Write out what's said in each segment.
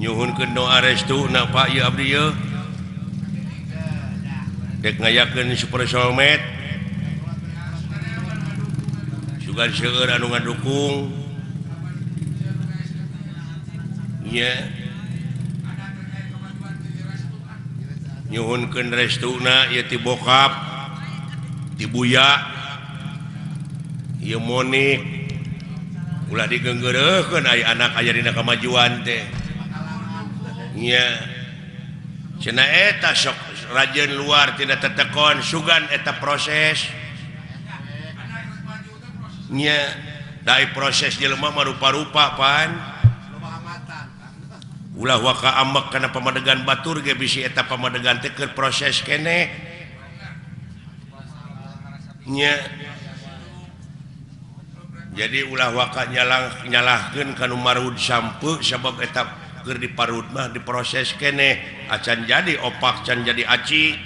Nyuhunkeun doa restu na Pak ieu abdi ieu. Dek ngayakeun Super Solmed. Sugan seueur anu ngadukung. Nya. Nyuhunkeun restuna ieu ti bokap, ti buya, ieu Monik. Ulah digeunggeureuhkeun aya anak aya dina kamajuan teh. Nya. Cenah eta sok rajin luar tina tetekon sugan eta proses. Nya, da proses jelema mah rupa-rupa pan. Ulah waka ambek kana pamadegan batur ge bisi eta pamadegan teh keur proses keneh. Nya. Jadi ulah waka nyalahkeun ka nu marud sampeu sabab eta keur diparud mah diproses keneh acan jadi opak, can jadi aci,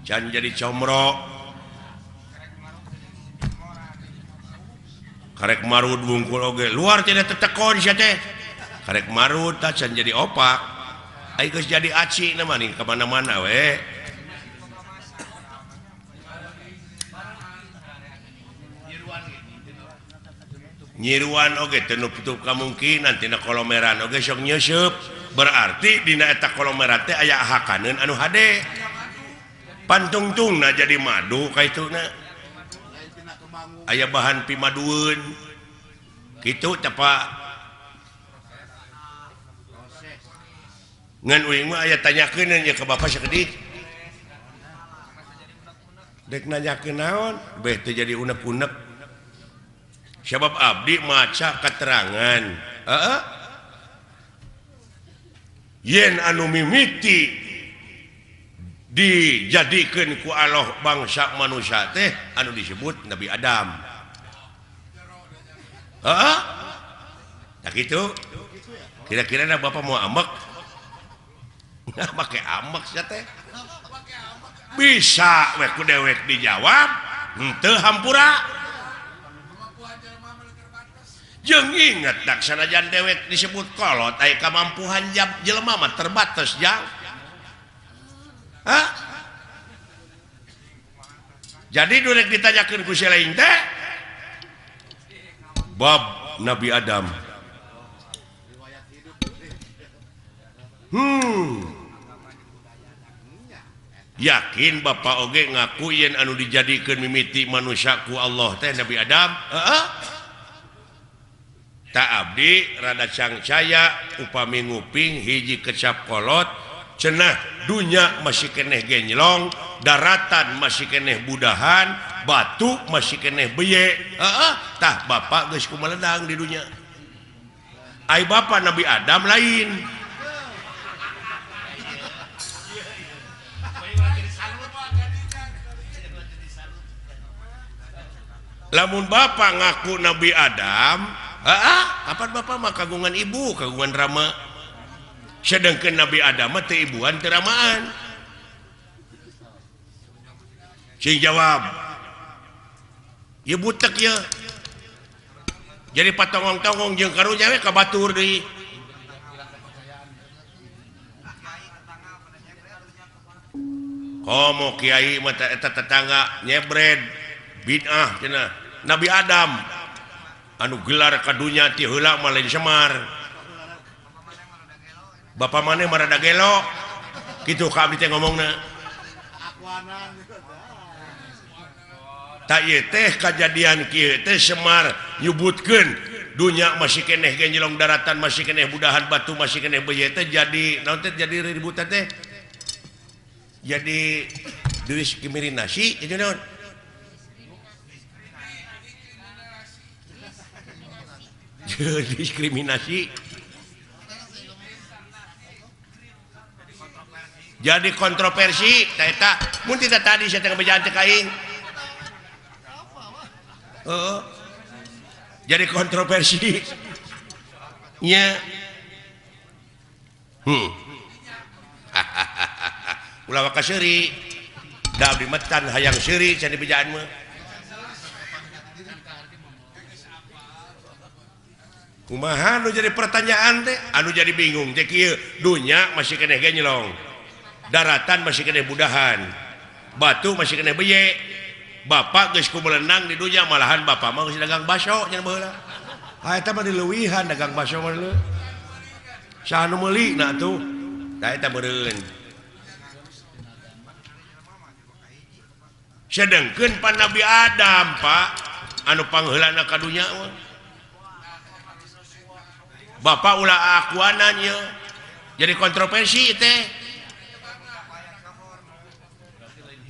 can jadi comro. Karek marud wungkul oge luar tidak tetekon sia teh. Karek marud tah can jadi opak. Ai geus jadi aci na mah nih ka mana-mana we. Nyiruan oge teu nutup kamungkinan tina kolomeran oge sok nyeuseub. Berarti dina eta kolomeran teh aya hakaneun anu hade. Pantungtungna jadi madu kaituna. Aya bahan pimadueun. Kitu teh Pak. Ngan uing mah aya tanyakeun nya ka bapak sakedik. Dek nanyakeun naon? Beh teu jadi unek-unek. Sebab abdi maca keterangan. Heeh. Yen anu mimiti dijadikeun ku Allah bangsa manusia teh anu disebut Nabi Adam. Heeh. Tah kitu. Kira-kira na bapak mau ambek? Nah, make ambek sia teh. Bisa we ku dewek dijawab, henteu hampura. Jeung inget tak sanajan dewek disebut kolot aya kamampuhan jelema mah terbatas jang. Hah? Jadi durek ditanyakeun ku si lain teh bab Nabi Adam. Yakin bapak oge ngaku yen anu dijadikeun mimiti manusia ku Allah teh Nabi Adam? Heeh. Tak abdi rada cangcaya upami nguping hiji kecap kolot cenah dunya masih keneh genjlong, daratan masih keneh budahan, batu masih keneh beye. Heeh, tah bapak geus kumaledang di dunya. Ai bapak Nabi Adam lain. Lamun bapak ngaku Nabi Adam, heeh, kapan bapak mah kagungan ibu, kagungan rama. Sedangkan Nabi Adam mah teu ibuan teu ramaan. Sing jawab. Ieu butek ieu. Jadi patongong-tongong jeung karunya we ka batur deui. Komo kiai mah eta tetangga nyebred bid'ah cenah. Nabi Adam anu gelar ka dunya ti heula mah lain Semar. Bapak maneh mah rada gelo. Kitu ka abdi teh ngomongna. Tak ieu teh kajadian kieu teh Semar nyebutkeun dunya masih keneh genjelong, daratan masih keneh budahan, batu masih keneh beuye teh jadi naon teh jadi ributan teh. Jadi diskriminasi itu naon? Diskriminasi. Jadi kontroversi ta eta mun tita tadi sia teh ngabejaan teh ka aing. Heeh. Jadi kontroversi. Nya. Ulah waka seuri. Da abdi metan hayang seuri cenah dibejaan mah. Kumaha nu jadi pertanyaan teh anu jadi bingung teh kieu dunya masih keneh genyelong daratan masih keneh budahan batu masih keneh beye bapak geus kumelenang di dunya malahan bapak mah geus dagang baso nya baheula ha eta mah dileuwihan dagang baso mah leuh saha nu meuli na atuh da eta meureun sedengkeun pan Nabi Adam Pak anu pangheulana ka dunya mah Bapak ulah akuanannya jadi kontroversi teh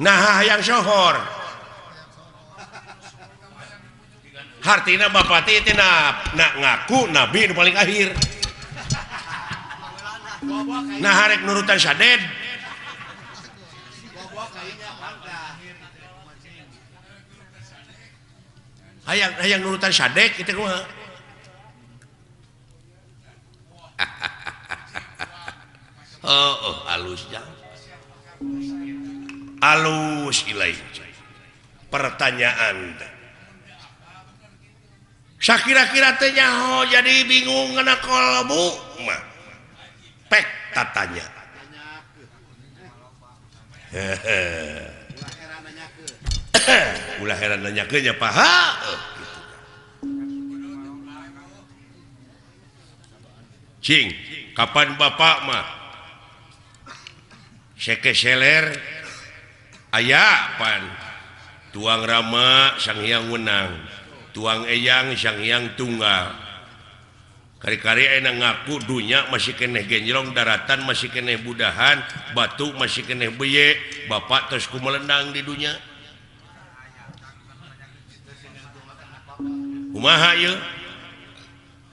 nah hayang sohor hartina bapak teh teh na ngaku nabi nu paling akhir nah harek nurutan saded hayang hayang nurutan sadek kitu kumaha. Oh, oh alus jang. Alus ilai. Pertanyaan. Sakira-kira teh nyaho jadi bingung ngana kolbu mah. Pek tatanya. Ulah heran nanyakeun nya Pak. Cing, kapan bapak mah sekeseler aya pan tuang Rama Sang Hyang Wenang tuang Eyang Sang Hyang Tunggal kari-kari enak ngaku dunya masih keneh genjrong daratan masih keneh budahan batu masih keneh beye bapak terus kumelendang di dunya kumaha ieu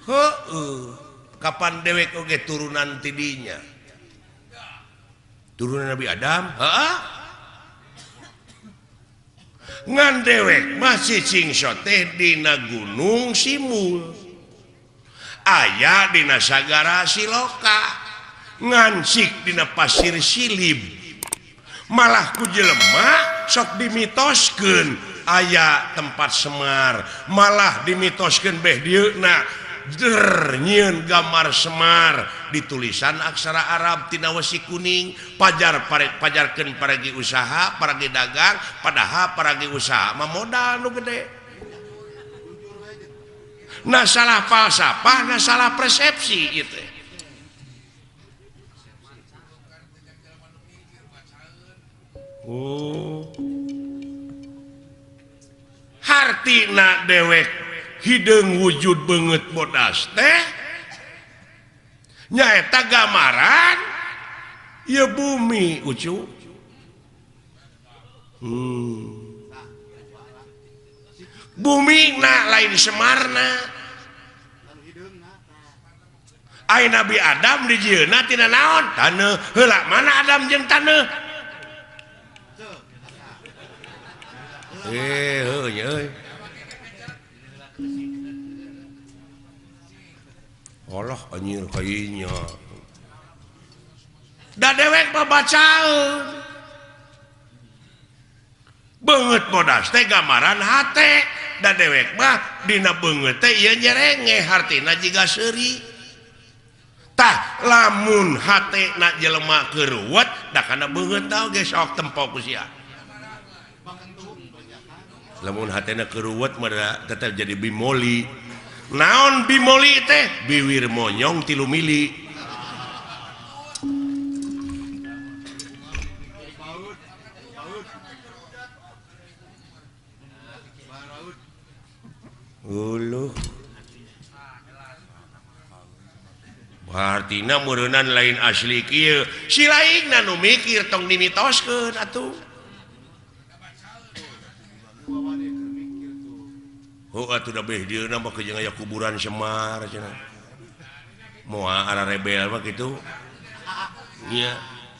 heueuh kapan dewek oge turunan tidinya turunan Nabi Adam heeh ngan dewek masih cingso teh dina gunung Simul aya dina sagara Siloka ngansik dina pasir Silib malah ku jelema sok dimitoskeun aya tempat Semar malah dimitoskeun beh dieuna nyieun gambar Semar ditulisan aksara Arab tina wesi kuning pajar pajarkeun paragi usaha paragi dagang padahal paragi usaha mah modal nu gede nah salah falsafah nah salah persepsi ieu teh oh hartina dewek hideung wujud beungeut bodas teh nyaeta gambaran ieu bumi ucu bumi na lain Semarna ai Nabi Adam dijieunna tina naon taneuh heula mana Adam jeung taneuh heuh nya euy Allah anjir kayaknya da dewek babacaeun beungeut bodas teh gambaran hate da dewek mah dina beungeut teh ieu nyerenge hartina jiga seuri tah lamun hate na jelema keur ruwet da kana beungeut oge sok tempo ku sia lamun hatena keur ruwet mah tetep jadi bimoli naon bimoli teh biwir monyong 3 mili uluh hartina meureunnan lain asli kieu si laingna nu mikir tong dimitoskeun atuh oh atuh da beh dieuna mah jeung aya kuburan Semar cenah moal ara rebel mah kitu nya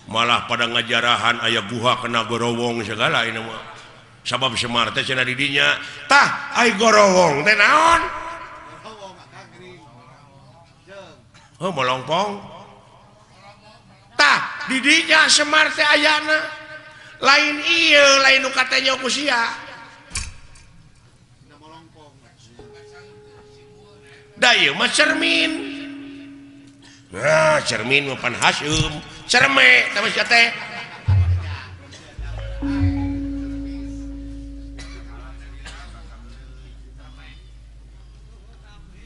malah pada ngajarahan aya guha kena gorowong segala ini mah sabab Semar teh cenah di dinya tah ai gorowong teh naon heuh molongpong tah di dinya Semar teh ayana lain ieu lain nu katanya ku sia. Da ieu mah cermin. Nah, cermin mah pan haseum, cerme tah sia teh.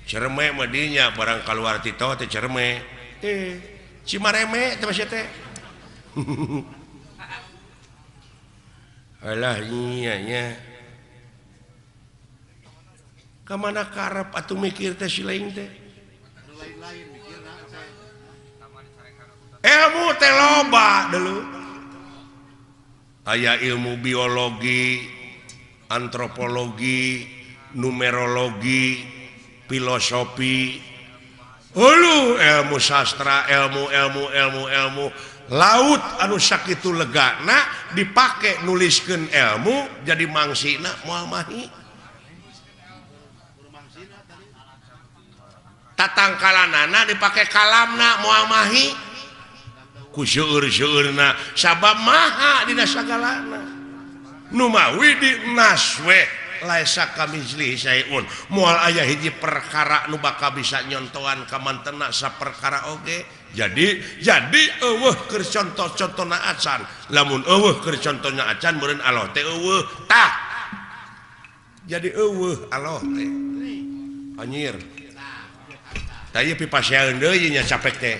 Cerme mah dinya barang kaluar ti teh cerme. Cimareme teh sia teh. Alah nya nya. Ka mana karep atuh mikir teh si lain teh. Ilmu teh loba deuleu. Aya ilmu biologi, antropologi, numerologi, filosofi, hulu ilmu sastra, ilmu ilmu ilmu ilmu laut anu sakitu legana dipake nuliskeun ilmu jadi mangsina moal mahi. Tatangkalanana dipake kalamna moal mahi. Ku seueur-seueurna sabab maha dina sagalana. Nu mawi di naswe laisa kamitslihi syai'un moal aya hiji perkara nu bakal bisa nyontoan ka mantena saperkara oge. Jadi eueuh keur contoh-contona acan. Lamun eueuh keur contohna acan meureun Allah teh eueuh. Tah. Jadi eueuh Allah teh. Anjir. Tah ieu pipasean deui nya capek teh.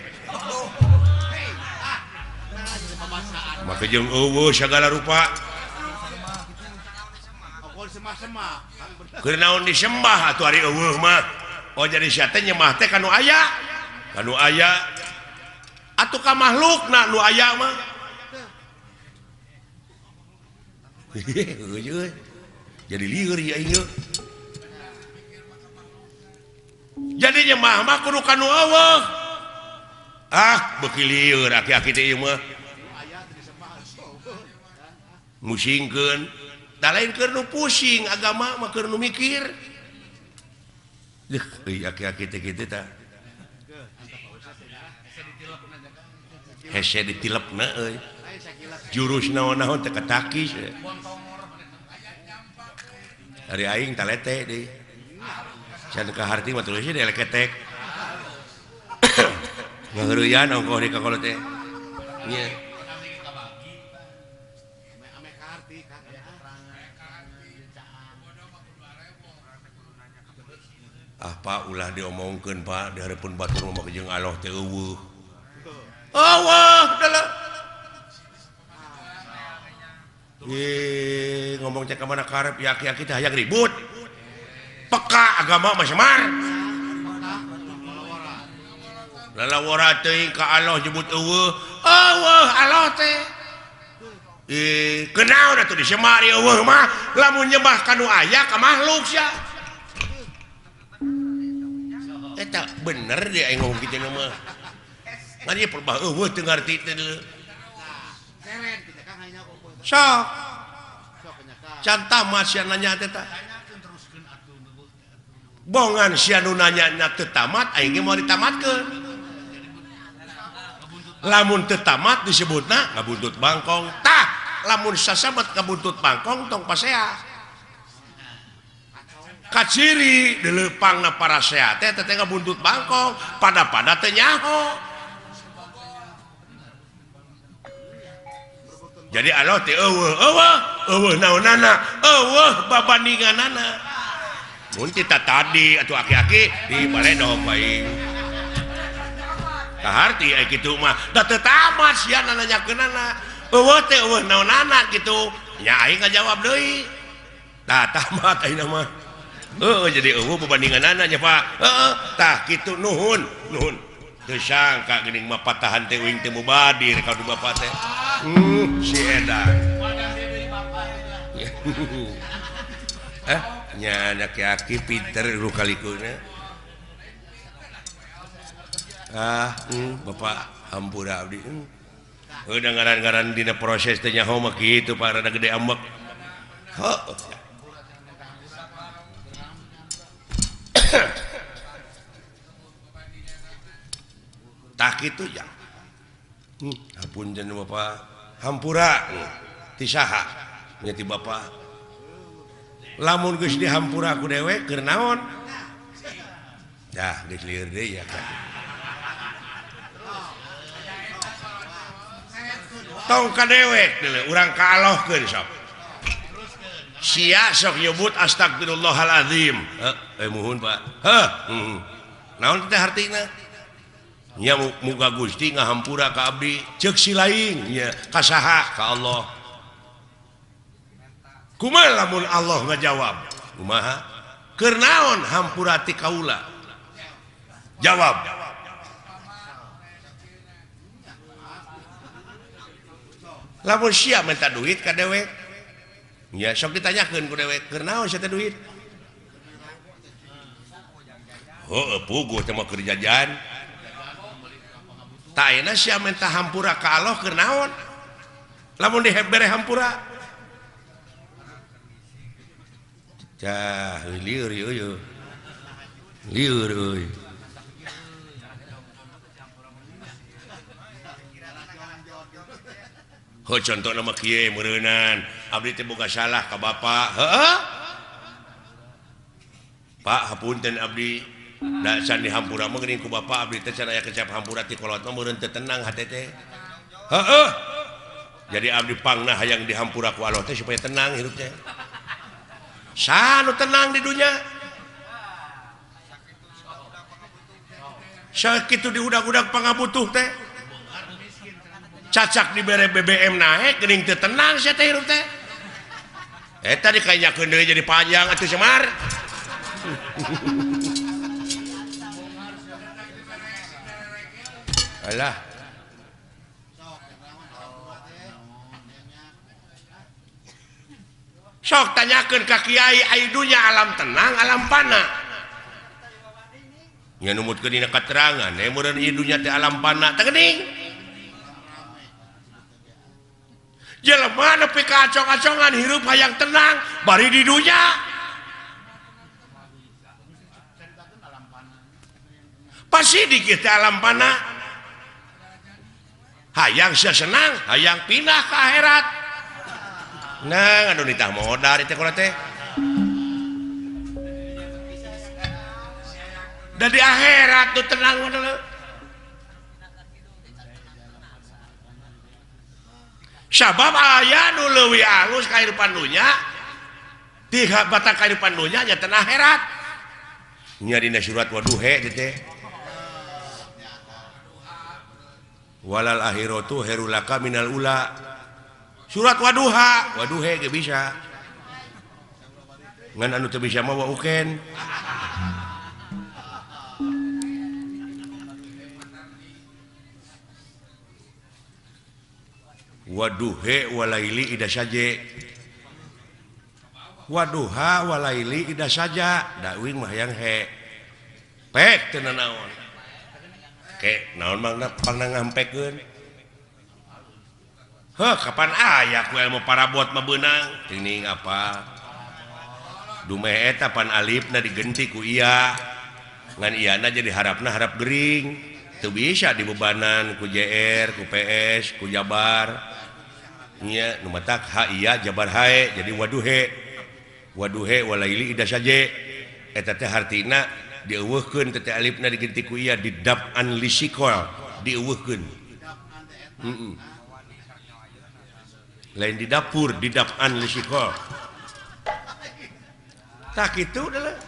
Maka jeung eueuh sagala rupa. Keur naon disembah atuh ari eueuh mah. Oh jadi sia teh nyembah teh ka nu aya. Ka nu aya. Atuh ka makhlukna nu aya mah. Jadi lieur ieu aing. Jadi nyembah mah kudu ka nu eueuh. Ah beuki lieur aki-aki teh ieu mah. Musingkeun. Da lain keur nu pusing agama mah keur nu mikir. Deuh euy aki-aki teh kitu tah. Hese ditilepna euy. Jurus naon-naon teh katakis. Ari aing talete deui. Can kaharti mah terus dieleketek. Ngaheureuyan ongkoh di kakolot teh. Nya. Ah Pak ulah diomongkeun Pak di hareupeun batur mah jeung Allah teh eueuh. Eueuh deuleu. Ye ngomong teh ka mana karep ya aki-aki teh hayang ribut. Peka agama mah semar. Lalawara teuing ka Allah nyebut eueuh. Eueuh Allah teh. Kenaon atuh disemar eueuh mah lamun nyembah ka nu aya ka makhluk sia. Eta bener dia aing ngomong kitu mah. Ngan ieu perbah eueuh teu ngarti teh deuleu. Sok. Can tamat sia nanya teh tah. Bongan sia nu nanya teu tamat aing ge moal ditamatkeun. Lamun teu tamat disebutna ngabuntut bangkong. Tah, lamun sasabat ngabuntut bangkong tong pasea. Kaciri dileupangna parasea teh teh ngabuntut bangkong, pada-pada teh nyaho. Jadi Allah teh eueuh, eueuh, eueuh naonana, eueuh babandinganana. Mun ti tadi atuh aki-aki di baledog bae. Kaharti ai kitu mah, da teu tamat sia nanyakeunana. Eueuh teh eueuh naonana kitu. Nya aing ngajawab deui. Tah tamat ayeuna mah. Heeh jadi eueuh babandinganana nya Pak. Heeh tah kitu nuhun, nuhun. Teu sangka geuning mah patahan teh uing teh mubadir ka du bapa teh. Si edan. Nya aki-aki pinter ru kalikuna. Ah, bapak hampura abdi. Udah ngaran-ngaran dina proses teh nyaho mah kitu Pak rada gede ambek. Heuh. Tah kitu ya. Hapunten bapak hampura ti saha nya ti bapak. Lamun geus dihampura ku dewek keur naon? Dah geus lieur deui ya kan. Tong ka dewek deuleu urang kaalohkeun sok. Sia sok nyebut astagfirullahalazim. Heuh, muhun Pak. Heuh, naon teh hartina? Nya muga Gusti ngahampura ka abdi, ceuk si lain nya ka saha? Ka Allah. Kumaha lamun Allah ngajawab? Kumaha? Keur naon hampura ti kaula? Jawab. Lamun sia minta duit ka dewek, nya sok ditanyakeun ku dewek, keur naon sia teh duit? Heueuh puguh teh mah keur jajan. Tah ayeuna sia minta hampura ka Allah keur naon? Lamun dibere hampura. Cah lieur ieu. Lieur euy. Heuh contohna mah kieu meureunan, abdi teh boga salah ka bapa. Heueuh. Pak hapunten abdi. Da can dihampura mah geuning ku bapa abdi teh can aya kecap hampura ti kolot mah meureun teu tenang hate teh. Heueuh. Jadi abdi pangna hayang dihampura ku Allah teh supaya tenang hirup teh. Saha nu tenang di dunya? Sakitu diudag-udag pangabutuh teh. Cacak dibere BBM naik geuning teu tenang sia teh hirup teh. Eta dikainyakeun deui jadi panjang atuh Semar. Alah. Sok tanyakeun ka kiai ai dunya alam tenang alam pana. Nya numutkeun dina katerangan meureun ieu dunya teh alam pana teh geuning. Jelema nepi ka acong-acongan hirup hayang tenang bari di dunya. Pasti dikit teh alam pana. Hayang sia senang, hayang pindah ke akhirat. Nah, anu nitah modal teh kula teh. Da di akhirat tuh tenang mah. Sabab aya nu leuwih alus kahirupan dunya, ti batang kahirupan dunya nya teh akhirat. Nya dina surat Waduhe teh. Walal akhiratu khairul laka minal ula. Surat Waduha, Waduhe ge bisa. Ngan anu teu bisa mah wa uken. Waduhe walaili ida saje. Waduha walaili ida saja. Da uing mah hayang he. Pek teu nanaon. Ke naon mangna pangna ngampekeun. Heuh kapan aya ku ilmu parabot mah beunang. Teuing apa? Dumeh eta pan alifna digenti ku iya. Ngan iyana jadi harapna harap gering. Teu bisa dibebanan ku JR, ku PS, ku Jabar. Nya nu matak ha iya Jabar hae jadi waduhe. Waduhe walaili ida saje. Eta teh hartina dieuweuhkeun teh alifna digenti ku iya didap'an lisikol, dieuweuhkeun. Heeh. Lain di dapur didap'an lisikol. Tah kitu adalah.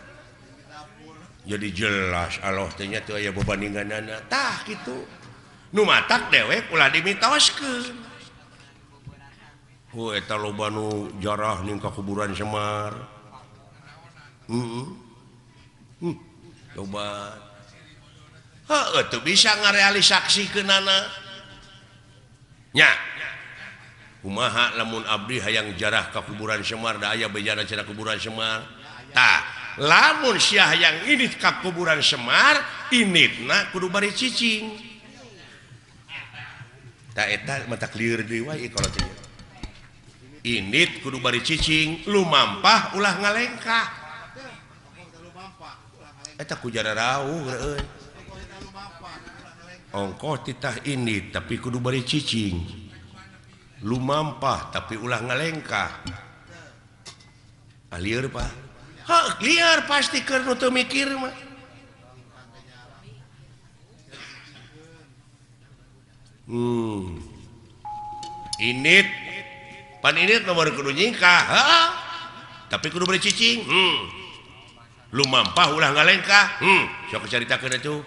Jadi jelas Allah teh nya teu aya bebandinganana. Tah kitu. Nu matak dewek ulah dimitoskeun. Hu eta loba nu jarah ning ka kuburan Semar. Heeh. Loba. Heueuh teu bisa ngarealisaksikeunana. Nya. Kumaha lamun abdi hayang jarah ka kuburan Semar da aya bejana cenah kuburan Semar. Tah, lamun sia hayang indit ka kuburan Semar, inditna kudu bari cicing. Tah eta mata lieur deui wae kalau teh. Indit kudu bari cicing, lumampah ulah ngalengkah. Eta ku jara rauh euy. Ongkoh titah indit tapi kudu bari cicing. Lumampah tapi ulah ngalengkah. Ah lieur Pak. Heuh lieur pasti keur nu teu mikir mah. Init pan init nomor kudu nyingkah, heeh. Tapi kudu beri cicing. Lumampah ulah ngalengkah. Sok caritakeun atuh.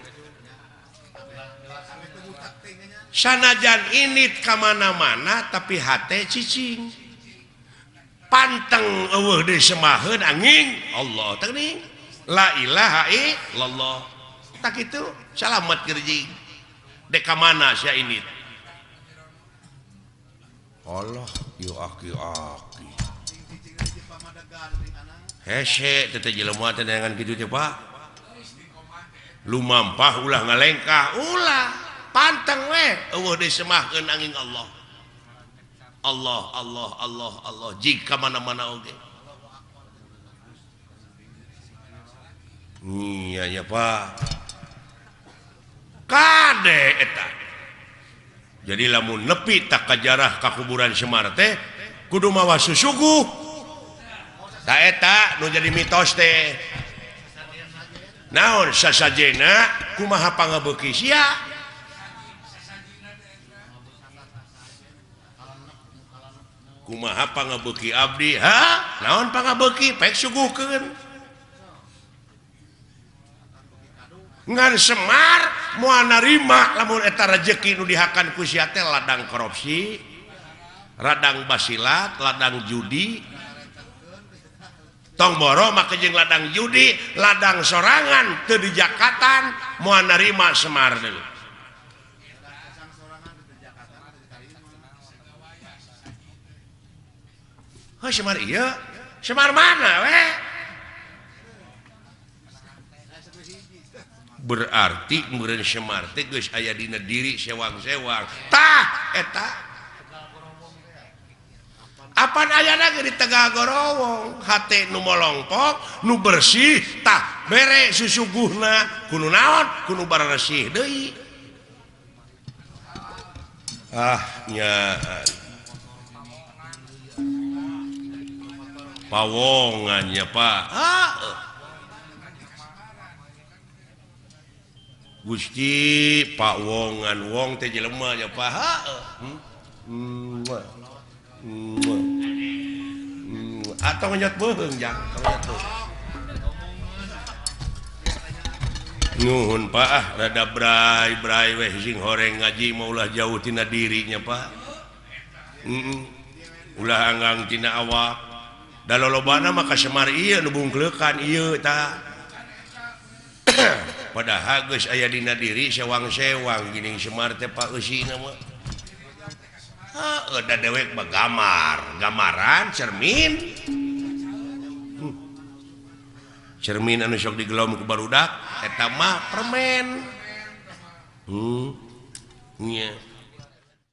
Sanajan init ka mana-mana tapi hate cicing. Panteng eueuh deui semaheun angin Allah teh geuning. La ilaha illallah. Tak kitu salamet gerjing. Dek ka mana sia init? Allah ieu aki-aki. Hese teh jelema teh dengan kitu teh Pak. Lumampah ulah ngalengkah, ulah panteng we eueuh deui semahkeun angin Allah. Allah Allah Allah Allah jika mana-mana oge. Iya ya Pak. Kade eta. Jadi lamun nepi tak kajarah ka kuburan Semar teh kudu mawa susuguh. Ta eta nu jadi mitos teh. Naon sasajena kumaha pangabeuki sia? Kumaha pangabeuki abdi? Ha? Naon pangabeuki? Pek suguhkeun. Ngan Semar moal narima lamun eta rejeki nu dihakan ku sia teh ladang korupsi, ladang basilat, ladang judi. Tong boro make jeung ladang judi, ladang sorangan teu dijakatan moal narima Semar deui. Heuh Semar ieu, Semar mana we? Berarti meureun Semar teh geus aya dina diri sewang-sewang. Tah eta. Apan ayana ge di Tegal Gorowong, hate nu molongpok, nu bersih, tah bere susuguhna kudu naon? Kudu baresih deui. Ah nya pawongan nya Pak. Ah Gusti pawongan wong teh jelema nya Pak. Atau ngenyot beuheung jang, ngenyot beuheung. Nuhun Pak, ah rada bray-bray weh sing horeng ngaji mah ulah jauh tina dirinya Pak. Ulah anggang tina awak. Da lolobana mah ka Semar ieu nu bungkleukan ieu tah. Padahal geus aya dina diri sewang-sewang geuning Semar teh Pak eusina mah. Heuh da dewek mah gamar, gambaran cermin. Cermin anu sok digelom ku barudak eta mah permen. Nya.